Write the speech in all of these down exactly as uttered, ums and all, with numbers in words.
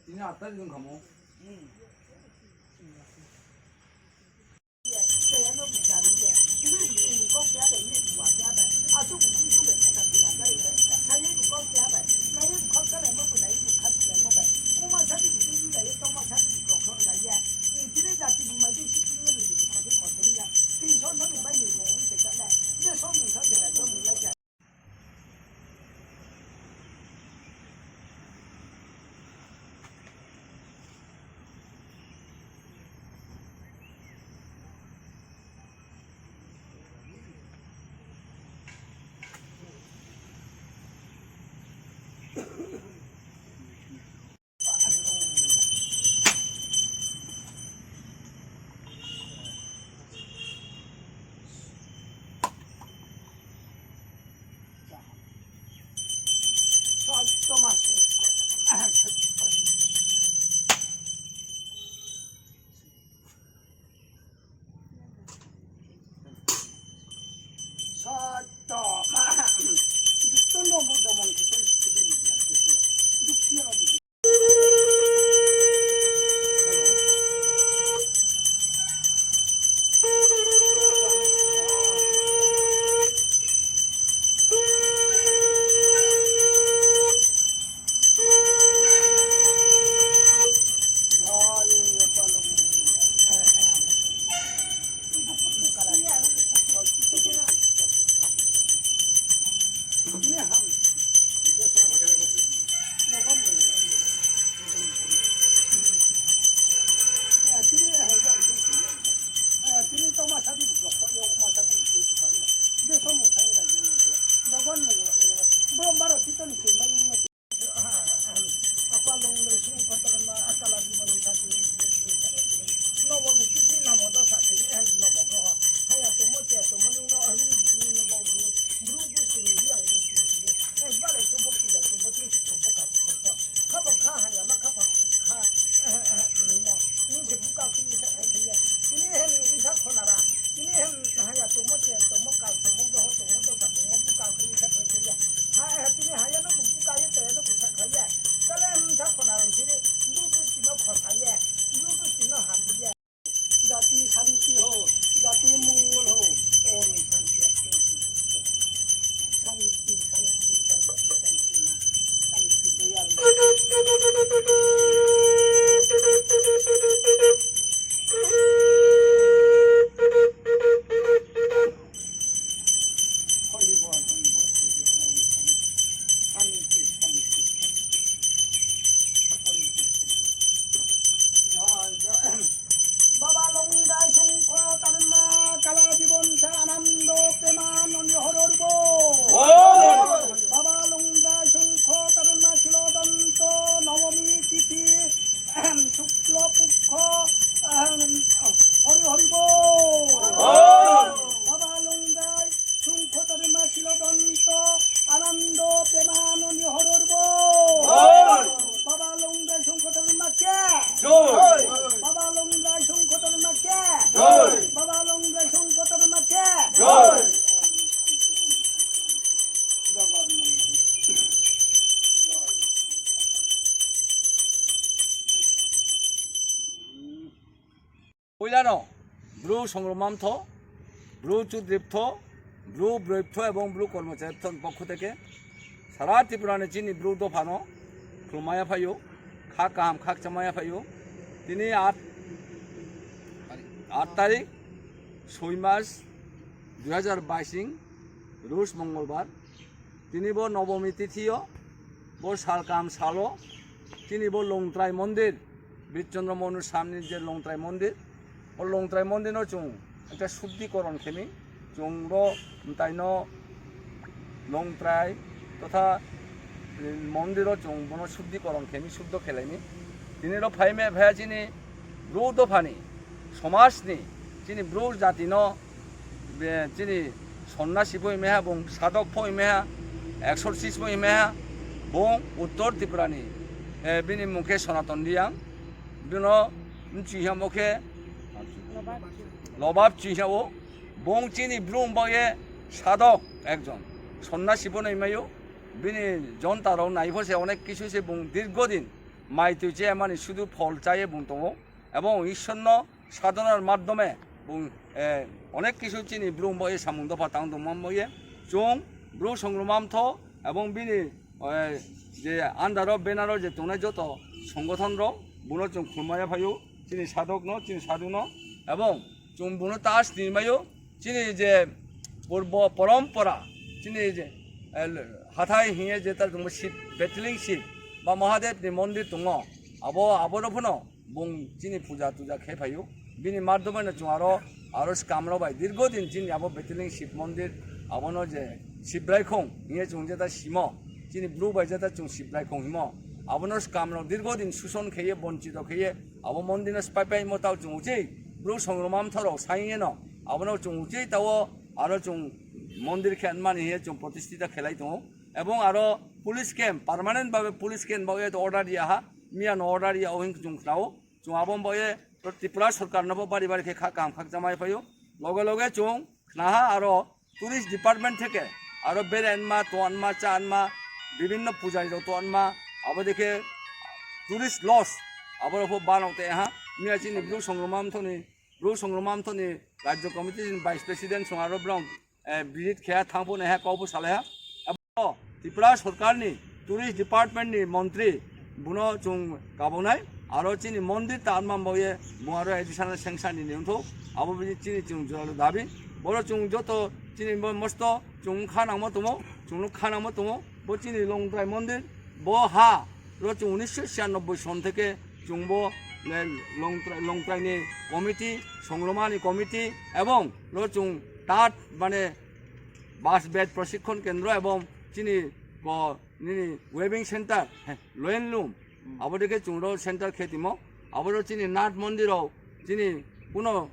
Tini atta jong kamo. Tini hem wngkha khonara, tini hem haya tongmo, chen tongmo, kal tongmo, groho tongmo, dosa tongmo, buka wngkha wngkha thangkhe ya. Ha, ha, tini hayano bo buka ye, tayano bo sakha ya. Tale hem wngkha khonara tini, Bru Krishno khosa ye, Bru Krishno hamdi ye. Jati shanti ho, jati mongol ho. Om shanti, shanti, shanti, shanti, shanti, shanti, doyal. Baba Longdrai Songkho Tarima Kala Jibon Sa Anando Premanandi Hororibo. Baba Longdrai Songkho Tarima Silodonto Nobomi Tithi Shukla Pukho Hori Horibo. Baba Longdrai Songkho Tarima Silodonto Anando Premanandi Hororibo. Baba Longdrai Songkho Tarima ke. Baba Longdrai Songkho Tarima ke. Baba Longdrai Songkho Tarima ke. Puilano Bru Songromamtho, Bru Chudriptho, Bru Broiptho ebong Bru Kormocharitho ni pokho theke sara Tripura ni chini Bru dophano khulumaya phaio, kha kaham khakchamaya phaio. Tini aat, aat tarik, soi mas, dui hajar bais ni Rus Mongolbar. Tini bo Nobomi tithio, bo salkam salo, tini bo Longtrai mondir, Birchandra Monu samni je Longtrai mondir, o Longtrai mondir no chwng ekta suddhikoron khemi, chwng bo mtaino Longtrai totha mondiro chwng bono suddhikoron khemi, suddho khelaini. Tini ro phaime phaya chini Bru dophani, somajni, chini Bru jatino be-, chini sonnasi phoi meha, bung sadok phoi meha, Exorcist bo himya, bung Uttor Tripura ni, eh, bini mung khe Sonaton Reang, bino mchi hamo khe Lobab chihya o, bung chini brum boye sadok ekjon, sonnasi bono himayo, bini jonta rok nai pho se onek kisu se bung dirgo din mai twi che mani sudu phol chaye bung tongo, ebong Ishwar no sadhonar madhyome bung, eh, onek kisu chini brum boye samung dopha tang tongma boye, chung bru songrumam tho ebong bini, eh, je andaro benaro je tongnai joto songothon rok buno chung khulmaya phaio, chini sadok no, chini sadhu no, ebong chung buno ta sini mayo, chini je purbo porompora, chini je, eh, hathai hiye je tal tongma Shiv, Betiling Shiv ba Mahadev ni mondir tongo, abo, abo rok phano bung chini puja tuja khe phaio. Bini madhyome no chung aro, aro skamrok bai dirgo din chini abo Betiling Shiv mondir, abono je Shiv Braikhong hiye chung jeta simo, chini bru bai jeta chung Shiv Braikhong himo, abono skamrok dirgo din suson kheye, bonchito kheye, abo mondir no spai pai mo tao chung uchi, bru songrumam thorok sai no, abono chung uchi tao aro chung mondir khe mani hiye chung protisthita khelai tongo. Ebong aro police camp, permanent babe police camp babe order dia ha, miya no order dia o hing chung khnao. Chung abo boye Tripura sorkar no bo bari bari khe kha kaham khakchangma phaio. Loge loge chung khnaha aro tourist department theke aro berenma, tonma, chanma, bibhinno pujai rok tonma, abo dekhe tourist lodge abo rok pho banok te ha. Miya chini bru songrumam thoni, bru songrumam thoni Rajya Committee ni Vice President song aro brom, eh, visit khe thang phone ha, kok bo salai ha. Abo Tripura sorkar ni Tourist Department ni montri buno chung kabonai, aro chini mondir ta anma boye bo aro additional sanction ni nungtho, abo bini chini chung jora dabi, boro chung joto chini bo mosto chung kha nangma tomo, chung nuk kha nangma tomo, bo chini Longtrai mondir, bo ha ro chung unisho chiyanobboi son theke chung bo, eh, Longtrai, Longtrai ni committee, Songroma ni committee, ebong ro chung tat mane bas bed prashikhon kendro ebong chini ko nini weaving center, he, loin loom, abo dekhe chung ro center khe timo, abo ro chini Nath mondir o chini kuno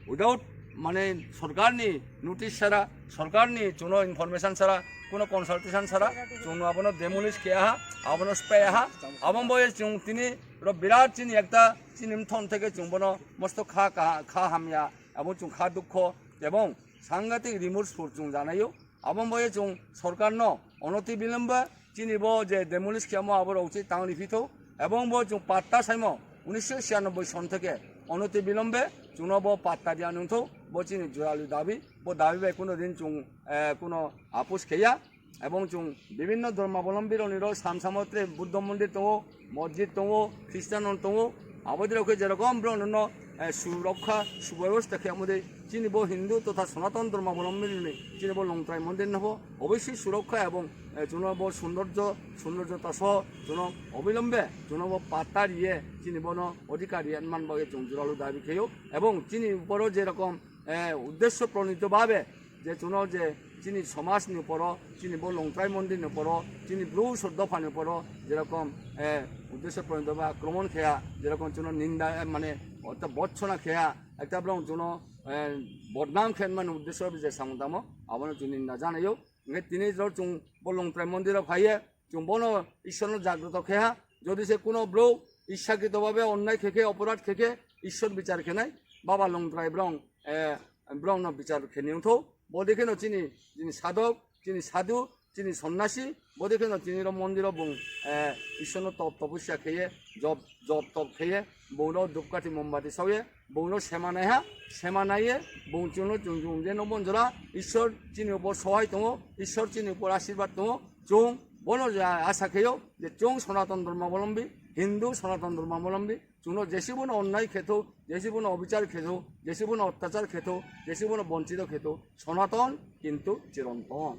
without mane sorkar ni notice sara, sorkar ni chuno information sara, kuno consultation sara, chung abono demolish khe ha, abono spray ha, abo boye chung tini ro birat chini ekta chini mthon theke chung bono mosto kha, kha, kha hamya, abo chung kha dukho, ebong sangatik remorse phur chung janaio. Abo boye chung sorkar no onoti bilombe chini bo je demolish khyamo abo rok uchi tang riphi tho, ebong bo chung patta saimo unisho chiyanobboi son theke onoti bilombe chungno bo patta dia nungtho, bo chini juralu dabi, bo dabi bai kuno din chung, eh, kuno apus kheya, ebong chung bibhinno dhormabolombi rok ni ro sam samo tre Buddha mondir tongo, mosjid tongo, Christian rok tongo, abo dirok khe jerokom borok no, eh, surokha, subebostha khe amode chini bo Hindu totha Sanatan dhormabolombi ni chini bo Longtrai mondir no bo obossi surokha ebong, eh, chuno bo sundorjo, sundorjota so chuno obilombe chuno bo patta riye chini bono odhikar riye man bagwi chung juralu dabi kheyo ebong chini uporo jerokom, eh, uddesho pronito babe je chuno je chini somaj ni uporo, chini bo Longtrai mondir ni uporo, chini bru sor dopha ni uporo, jerokom, eh, uddesho pronito ba akromon kheya, jerokom chuno ninda, eh, mane, ortha botsona kheya, ekta borok chuno, eh, bodnam khe mani uddesho je samung tamo, abono chwng ninda janaio. Hingkhe tini jor chwng bo Longtrai mondir o phaiye, chwng bono Ishwar no jagroto khe ha. Jodi se kuno bro ichchakito babe onnai khe khe, oporadh khe khe, Ishwar bichar khenai, Baba Longtrai borok, eh, borok no bichar khe ni wngtho. Bo dikhe no chini, chini sadhok, chini sadhu, chini sonnasi, bo dikhe no chini ro mondir o bung, eh, Ishwar no top toposya kheye, job, job top kheye, bung ro dhupkathi mombati saoye, bung ro sema nai ha, sema naiye, bung chwngno chwng chwng je no bonjora, Ishwar chini upor sohai tongo, Ishwar chini upor ashirbad tongo, chwng bono ja asa kheyo, je chwng Sanatan Dhormabolombi, Hindu Sanatan Dhormabolombi, chwngno jesibono onnai khetho, jesibono obichar khetho, jesibono ottachar khetho, jesibono bonchito khetho, Sanatan kintu chirantan.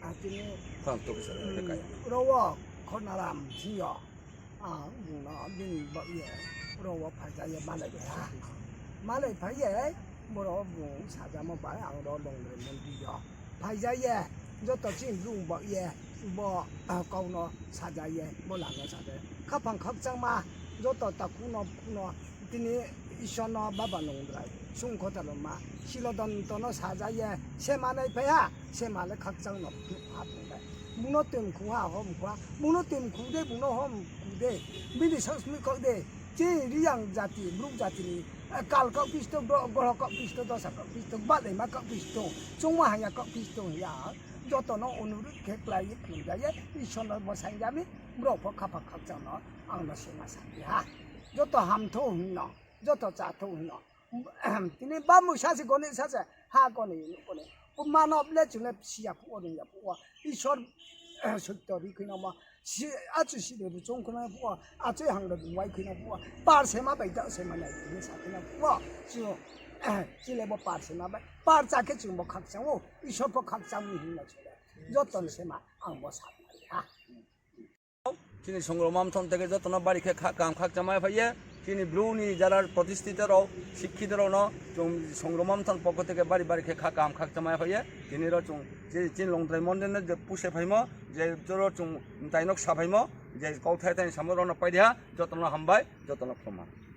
Atini Khorang tokisa hmm, lekai. Rowo Khonaram singyo. Ah, bungno bini bagye rowo phaijaye malai baiha. Malai phaiye boro bung sajamo bai ang ro Longtrai mondir yo. Phaijaye joto chini bung bagye bo, ah, kokno sajaye, bo lama sajaye. Khapang khakchangma joto ta kuno kuno tini Ishwarno Baba Longtrai sung khotalo ma silodon tono sajaye se manai phaiha, se male khakchangno ha phungbai. Bungno twim khu ha hom khu ha. Bungno twim khu de, bungno hom khu de. Bini sak simi kok de. Che riyang jati, bruk jati ni, eh, kal kok pisto, gro-, groho kok pisto, dosa kok pisto, balai ma kok pisto, chungma hanya kok pisto ya. Joto no onurut khe klai ye khum ja ye, Ishwar no bo sanjami, bro pho khapa khakchang no, ang no sima sati ha. Joto ham tho hum no, joto cha tho hum no. Tini ba mui sase goni sase ha goni goni. Manob le chungle siya phuo ringya phuo. Ishwar sotto ri khino ma si achu si de chong khino phuo. Achu hang de wai khino phuo. Par se ma bai da se ma nai ni sa khino phuo. Chu chile bo par se ma bai. Par cha khe chung bo khakchang o. Ishwar pho khakchang ni hinna chule. Joton se ma ang bo sa ha. Chini Songroma Mthon tege jotono bari khe kha kaham khakchama phaiye. Chini Bru ni jara protistita rok, sikkito rok no chung Songroma Mthon pokho tege bari bari khe kha kaham khakchama phaiye. Tini ro chung je chini Longtrai Mondir no je puse phaimo, je joro chung tainok sa phaimo, je kok thai thai samo rok no paidi ha, jotono hambai, jotono khulumma.